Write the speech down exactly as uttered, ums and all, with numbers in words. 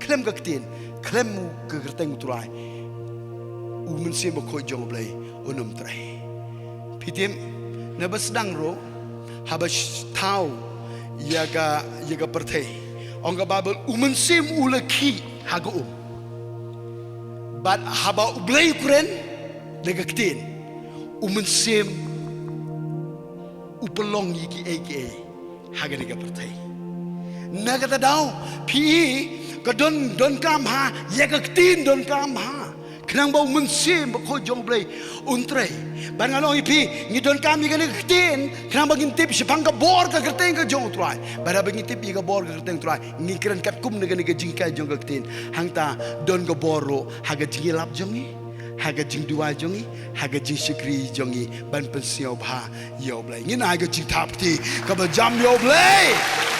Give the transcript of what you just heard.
khlem ka ktien, khlem u ka kyrteng u Trai, u Mynsiem Bakhuid jong u Blei un ym trei. Phi tip, naba sdang ruh, haba sh-, thaw ïa ka, ïa ka pyrthei, ong ka Baibl, u Mynsiem u la khih ha ka um. Bad haba u Blei u kren da ka ktien, u Mynsiem u pynlong ïa kiei kiei ha kane ka pyrthei. Na kata daw, phi i, ka don, donkam bha ïa ka ktien, donkam bha, khnang ba u Mynsiem Bakhuid jong u Blei un trei. Bad ngan ong ïa phi, ngi donkam ïa kane ka ktien khnang ba ngin tip shaphang ka bor ka kyrteng ka jong u Trai. Bad haba ngi tip ïa ka bor ka kyrteng u Trai, ngi kren katkum na kane ka jinghikai jong ka ktien. Hangta don ka bor ruh ha ka jingïalap jong ngi, ha ka jingduwai jong ngi, ha ka jingshakri jong ngi ban pynsngewbha ïa u Blei. Ngin ai ka jingthap kti kaba jam ïa u Blei.